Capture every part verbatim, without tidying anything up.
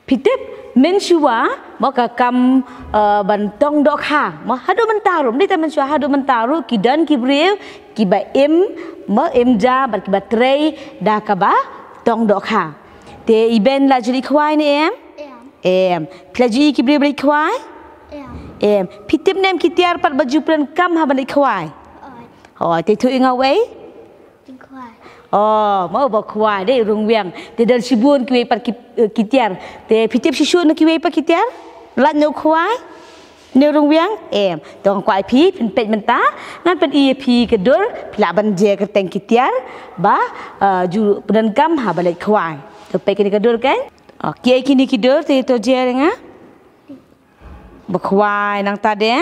Phi tip, mynshuwa, mo ka kam, eh, ban tong dohkha. Mo haduh mynta ruh, mynta mynshuwa haduh mynta ruh, ki don ki briew, kiba im, mo im ja, bad kiba trei, da kaba tong dohkha. Te i Ben la ju leit khwai ne em? Em. Em. Phi la ju i ki briew ba leit khwai? Em. Em. Phi tip ne em ki tiar pat ba ju pyndonkam haba leit khwai? Oi. Oi, te thuh i nga wei? Jingkhwai. Oh, mo ba khwai de rung wiang. Te don shibun kiwei pat ki, eh, ki tiar. Te phi tip shisha na kiwei pat ki tiar? Lait na u khwai? Ne rung wiang? Em. To nga kwah ïa phi, phin peit mynta. Ngan pyni ïa phi ka dur, phi lah ban jer kyrteng ki tiar. Ba, eh, ju pyndonkam haba leit khwai. To peit kine ka dur kan? Oh, kiei kine ki dur, te to jer ïa nga. Ba khwai nangta de.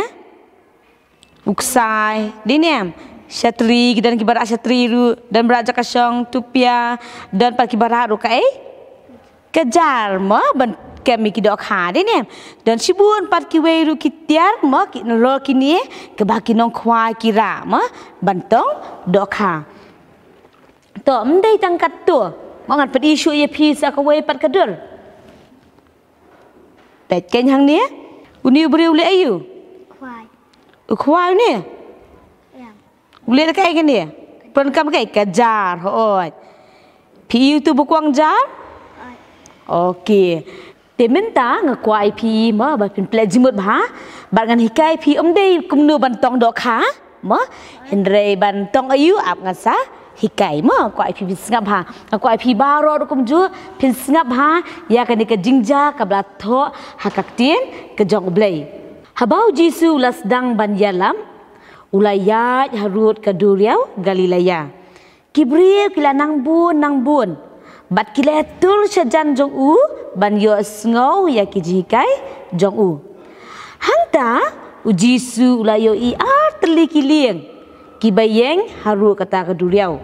U ksai, dei ne em? Shatri, ki don kiba rah shatri ruh, don ba rah jaka shong, tupia, don pat kiba rah ruh kaei? Ka jar mo, ban kem ïa ki dohkha, dei ne em? Don shibun pat kiwei ruh ki tiar mo, ki nalor kine, kiba ki nongkhwai ki rah mo, ban tong dohkha. To, ym dei tang katto. Mo ngan pyni shuh ïa phi sa kawei pat ka dur. Peit kein hangne. Une u briew u leh aïu? Khwai. U khwai une? Em. U leh da kaei kane? Pyndonkam kaei? Ka jar, hooid. Phi ïohi uto ba kwah jar? Oi. Okay. Te mynta nga kwah ïa phi mo ba phin plie jingmut bha. Bad ngan hikai phi ym dei kumno ban tong dohkha. Mo, hynrei ban tong aïu ap ngan sa hikai mo, kwah ïa phi phin sngap bha. Nga kwah ïa phi baroh ruh kumjuh phin sngap bha ïa kane ka jingjia kaba la thoh ha ka ktien ka jong U Blei. Haba U Jisu u la sdang ban ïalam, u la ïaid harud ka duriaw Galilea. Ki briew ki la nang bun nang bun. Bad ki la ïatur shajan jong u ban ïohsngew ïa ki jinghikai jong u. Hangta U Jisu u la ïohi ar tylli ki lieng kiba ïeng harud kata ka duriaw.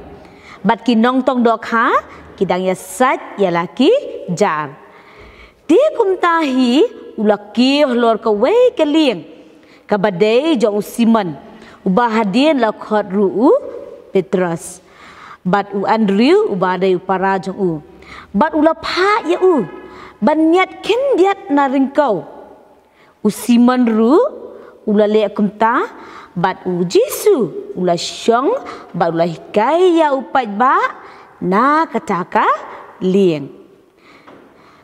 Bad ki nongtong dohkha ki dang ïasait ïa la ki jar. Te kumta hi u la kiew halor kawei ka lieng, kaba dei jong u Simon, uba hadien la khot ruh u Petros, bad u Andrew uba dei u para jong u. Bad u la phah ïa u ban ñiad khyndiat na ryngkew. U Simon ruh u la leh kumta, bad U Jisu u la shong bad u la hikai ïa u paidbah na kata ka lieng.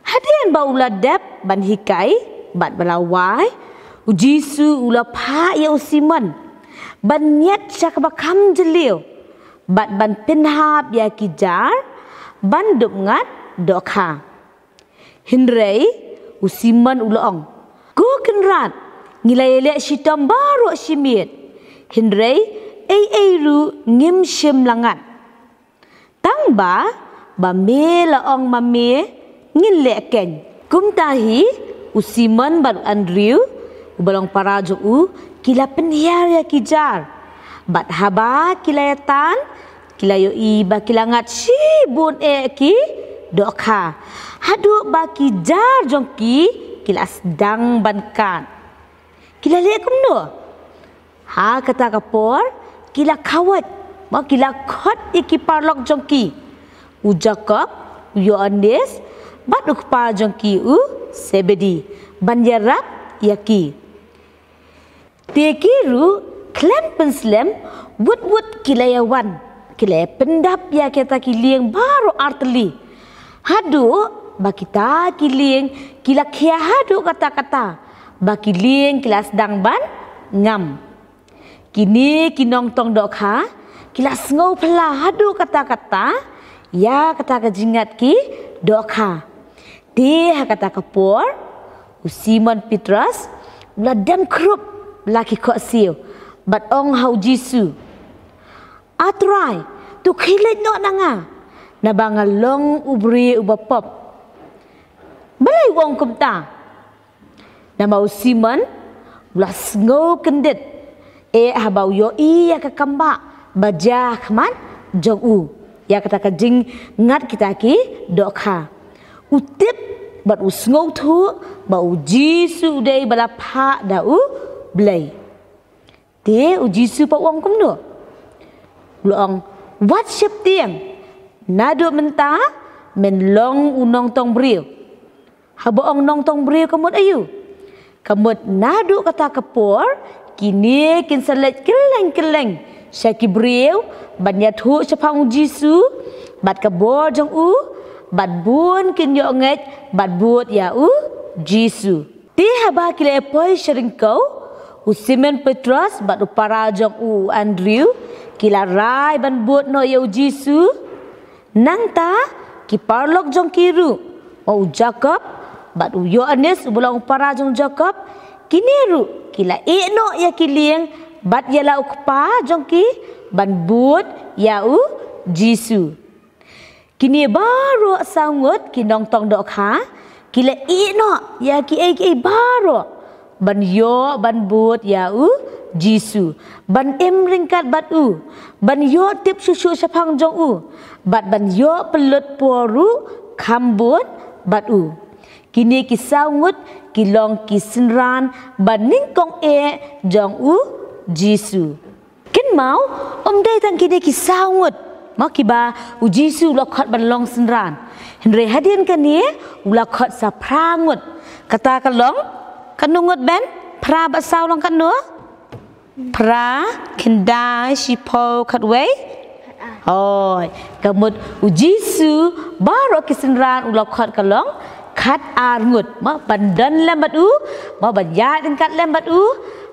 Hadien ba u la dep ban hikai bad ba la wai, U Jisu u la phah ïa u Simon ban ñiad sha kaba kham jylliew bad ban pynhap ïa ki jar ban dup ngat dohkha. Hynrei u Simon u la ong, "Ko Kynrad, ngi la ïaleh shitom baroh shi miet, hynrei ei ei ruh ngim shym la ngat. Tang ba, ba me la ong ma me, ngin leh keiñ." Kumta hi u Simon bad u Andrew, uba long para jong u, ki la pynhiar ïa ki jar. Bad haba ki la ïatam, ki la ïohi ba ki la ngat shibun eh ki dohkha, haduh ba ki jar jong ki ki la sdang ban kad. Ki la leh kumno? Ha kata ka por ki la khawai, mo, ki la khot ïa ki paralok jong ki, u Jakob, u Ïoannis, bad u kpa jong ki u Sebedi, ban ïarap ïa ki. Te ki ruh khlem pynslem, wut wut ki la ïawan, ki la ïapyndap ïa kita ki lieng baroh artylli, haduh ba kita ki lieng ki la khia haduh katta katta, ba ki lieng ki la sdang ban ngam. Kine ki nongtong dohkha ki la sngewphylla haduh katta katta ïa kata ka jingïat ki dohkha. Te ha kata ka por u Simon Petros u la dem khrup la ki khohsiew bad ong ha u Jisu, "A Trai, to khie leit noh na nga, naba nga long u briew uba pop." Balei u ong kumta? Namar u Simon u la sngew kyndit eh haba u ïohi ïa ka kambah ba jia ha khmat jong u, ïa kata ka jingngat kita ki dohkha. U tip bad u sngewthuh ba u Jisu u dei ba la phah da U Blei. Te u Jisu pat u ong kumno? U la ong, "Wat sheptieng, naduh mynta men long u nongtong briew." Haba ong nongtong briew ka mut aïu? Ka mut naduh kata ka por, kine kin sa leit kylleng kylleng sha ki briew ban ïathuh shaphang u Jisu bad ka bor jong u, bad bun kin ïoh ngeit bad bud ïa u Jisu. Te haba ki la poi sha ryngkew, u Simon Petros bad u para jong u, u Andrew, ki la rai ban bud noh ïa u Jisu. Nangta ki paralok jong ki ruh, u Jakob bad u Ïoannis uba long u para jong u Jakob, kine ruh ki la ïeh noh ïa ki lieng bad ïa la u kpa jong ki ban bud ïa u Jisu. Kine baroh saw ngut ki nongtong dohkha ki la ïeh noh ïa kiei kiei baroh ban ïoh ban bud ïa u Jisu, ban im ryngkat bad u, ban ïoh tip shuh shuh shaphang jong u, bad ban ïoh pynlut por ruh kham bud bad u. Kine ki saw ngut ki long ki synran ba nyngkong eh jong u Jisu. Kynmaw, ym dei tang kine ki saw ngut mo kiba u Jisu u la khot ban long synran. Hynrei hadien kane u la khot sa phra ngut. Kata ka long katno ngut, Ben? Phra bad saw long katno? Phra, khyndai, shiphew, khatwei. Hooid, ka mut u Jisu baroh ki synran u la khot ka long khatar ngut mo ban don lem bad u, mo ban ïaid ryngkat lem bad u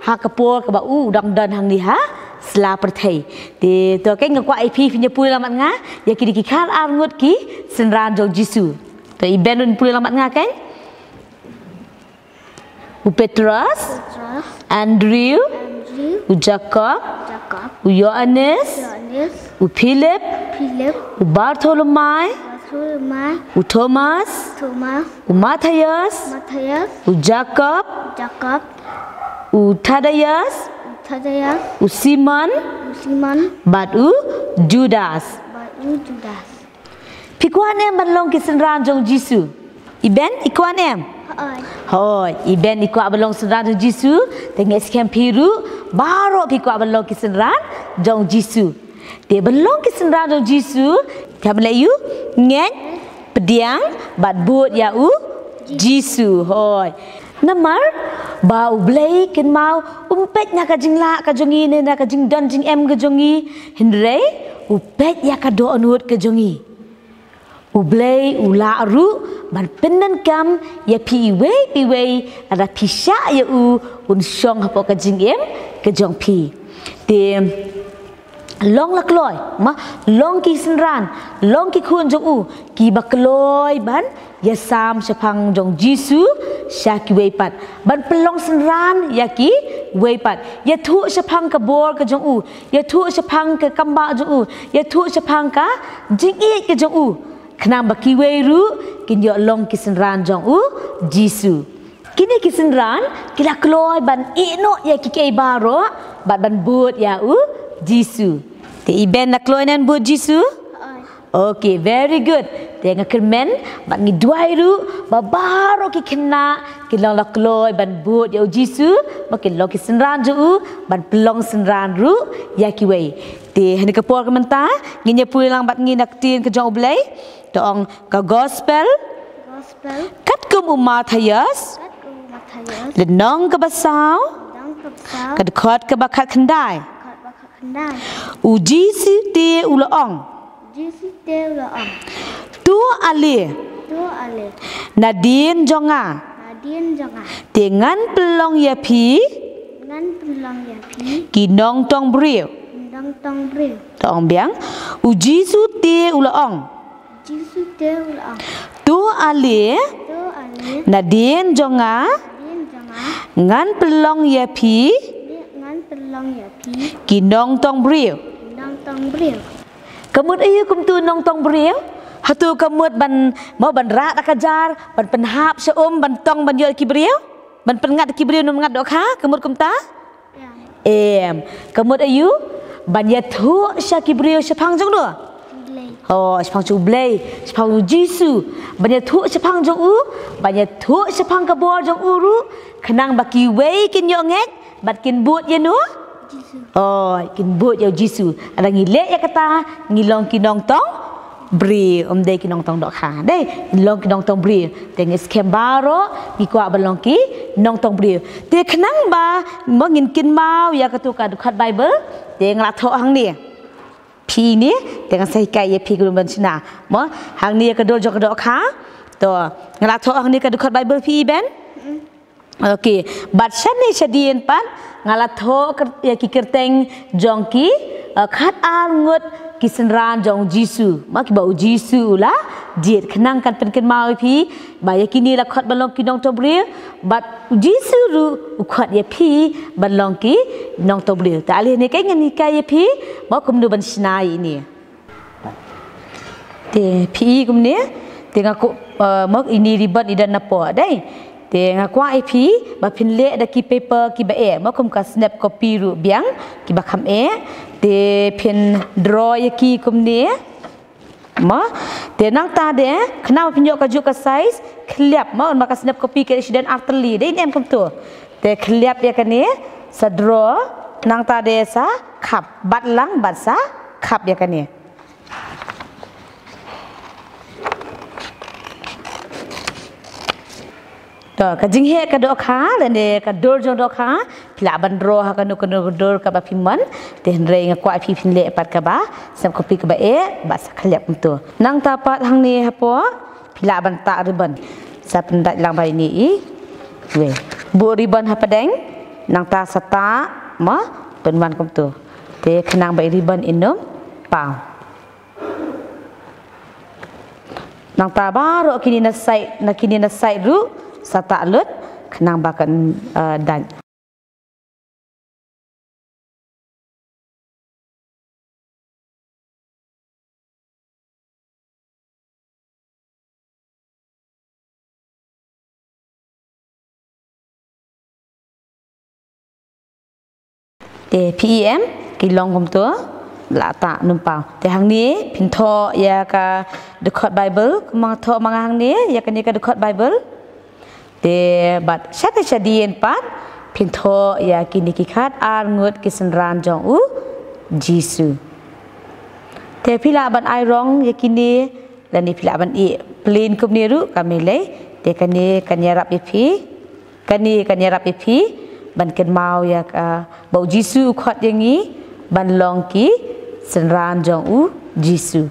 ha ka por kaba u dang don hangne ha sla pyrthei. Te to, kane nga kwah ïa phi phin ïa pule lang bad nga ïa kine ki khatar ngut ki synran jong u Jisu. To, i Ben un pule lang bad nga, kane? U Petros, Petros, Andrew, Andrew, u Jakob, Jakob, u Ïoannis, Ïoannis, u Philip, Philip, u Bartholomai, Bartholomai, u Thomas, Thomas, u Matthias, Matthias, u Jakob, Jakob, u Thaddeus, u Thaddeus, u Simon, u Simon, bad u Judas, bad u Judas. Phi kwah ne em ban long ki synran jong u Jisu? I Ben, i kwah ne em? Hooid. Hooid, i Ben i kwah ban long synran jong u Jisu. Te nga sngewthuh phi ruh baroh phi kwah ban long ki synran jong u Jisu. Te ban long ki synran jong u Jisu, kam leh aïu? Ngeit, pdiang bad bud ïa u Jisu. Hooid. Namar ba U Blei, kynmaw, um peit na ka jinglah ka jong ngi ne na ka jingdon jingem ka jong ngi, hynrei u peit ïa ka dohnud ka jong ngi. U Blei u lah ruh ban pyndonkam ïa phi iwei pa iwei, lada phi shah ïa u, un shong hapoh ka jingim ka jong phi. Te long la kloi, mo, long ki synran, long ki khun jong u kiba kloi ban ïasam shaphang jong u Jisu sha kiwei pat, ban pynlong synran ïa kiwei pat, ïathuh shaphang ka bor ka jong u, ïathuh shaphang ka kambah jong u, ïathuh shaphang ka jingïeit ka jong u, khnang ba kiwei ruh kin ïoh long ki synran jong u Jisu. Kine ki synran ki la kloi ban ïeh noh ïa kiei kiei baroh bad ban bud ïa u Jisu. Te i Ben, la kloi ne em bud Jisu? Okay, very good. Te nga kyrmen bad ngi duwai ruh ba baroh ki khynnah kin long la kloi ban bud ïa u Jisu, ba kin long ki synran jong u, ban pynlong synran ruh ïa kiwei. Te ha kane ka por ka mynta ngin ïa pule lang bad ngi na ka ktien ka jong U Blei. Te ong ka gospel, gospel, katkum u Mathaios, katkum u Mathaios, lynnong kaba saw, lynnong kaba saw, ka dkhot kaba khatkhyndai, dkhot ba khatkhyndai. U Jisu te u la ong, Jisu te u la ong, to ale, to ale, nadien jong nga, nadien jong nga, te ngan pynlong ïa phi, ngan pynlong ïa phi ki nongtong briew, ki nongtong briew. To ong biang, u Jisu te u la ong, Jisu te u la ong, to ale, to ale, nadien jong nga, nadien jong nga, ngan pynlong ïa phi, ngan pynlong ïa phi ki nongtong briew, ki nongtong briew. Ka mut aïu kumto nongtong briew? Hato ka mut ban, mo, ban rah da ka jar, ban pynhap sha um, ban tong, ban ïoh ki briew, ban pynngat ki briew, num ngat dohkha, ka mut kumta? Em, ka mut aïu? Ban ïathuh sha ki briew shaphang jong uno? Blei. Oh, shaphang jong U Blei, shaphang U Jisu. Ban ïathuh shaphang jong u, ban ïathuh shaphang ka bor jong u ruh, khnang ba kiwei kin ïoh ngeit bad kin bud ïa uno? Jisu. Oh, kin bud ïa U Jisu. Lada ngi leh ïa kata, ngi long ki nongtong briew, ym dei ki nongtong dohkha. Dei, long ki nongtong briew. Te ngi skhem baroh, ngi kwah ban long ki nongtong briew. Te khnang ba, mo ngin kynmaw ïa katu ka dkhot Bible, te nga la thoh hangne. Phi ne, te ngan sa hikai ïa phi kumno ban shna. Mo, hangne ïa ka dur jong ka dohkha. To, nga la thoh hangne ka dkhot Bible phi i Ben. Okay, bad shane shadien pat, nga la thoh kyr-, ïa ki kyrteng jong ki, eh, khat ar ngut ki synran jong u Jisu. Mo kiba u Jisu u la jied, khnang kan pynkynmaw ïa phi, ba ïa kine la khot ban long ki nongtong briew, bad u Jisu ruh u khot ïa phi ban long ki nongtong briew. Te ale ne ka ngan hikai ïa phi, mo kumno ban shna ïa ine. Te phi i kumne, te nga ku, eh, mo ine ribbon i don napoh, dei. Te nga kwah ïa phi, ba phin leh da ki paper kiba eh, mo kum ka snap copy ruh biang, kiba kham eh. Te phin draw ïa ki kumne. Mo, te nangta de, khnang ba phin ïoh kajuh ka size, khliap, mo, ba ka snap copy ka shi don artylli, dei ne em kumto. Te khliap ïa kane, sa draw, nangta de sa khap, bat lang, bat sa khap ïa kane. To, ka jingheh ka dohkha, lane ka dur jong dohkha, phi lah ban draw ha kano kano ka dur kaba phi mon, te hynrei nga kwah phi phin leh pat kaba, snap copy kaba eh, bad sa khliap kumto. Nangta pat hangne hapoh, phi lah ban tah ribbon. Sa pyndait lang bad ine i, wei. Buh ribbon hapdeng, nangta sa tah, mo, pynwan kumto. Te khnang ba i ribbon in ym paw. Nangta baroh kine na side, na kine na side ruh, sa tah lut, khnang ba kan, eh, dait. Te phi i em, ki long kumto, la tah nym paw. Te hangne, phin thoh ïa ka dkhot Bible, kumba thoh ma nga hangne, ïa kane ka dkhot Bible. Te bad shane shadien pat, phin thoh ïa kine ki khat ar ngut ki synran jong u Jisu. Te phi lah ban ai rong ïa kine, lane phi lah ban ïeh plain kumne ruh kam lei, te kane kan ïarap ïa phi, kane kan ïarap ïa phi, ban kynmaw ïa ka, ba u Jisu u khot ïa ngi, ban long ki synran jong u Jisu.